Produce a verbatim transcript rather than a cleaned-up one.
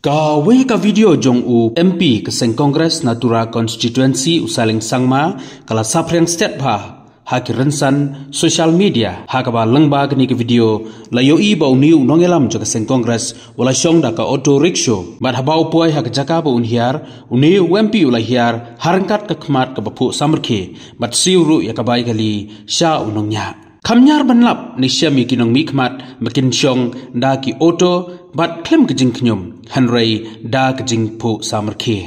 Kawei ka video jong u M P ka seng Congress na Tura constituency u Saleng Sangma ka la saphriang stet bha ha ki rynsan social media ha kaba lyngba kane ka video la ïohi ba une u nongïalam jong ka seng Congress u la shong da ka auto rickshaw bad haba u poi ha ka jaka ba un hiar une u M P u la hiar ha ryngkat ka khmat kaba phuh samrkhie bad siew ruh ïa ka bai kali sha u nongñiah. Kham ñiar ban lap ne shem ïa ki nongmihkhmat ba kin shong da ki auto bad khlem ka jingkhñium hynrei da ka jingphuh samrkhie.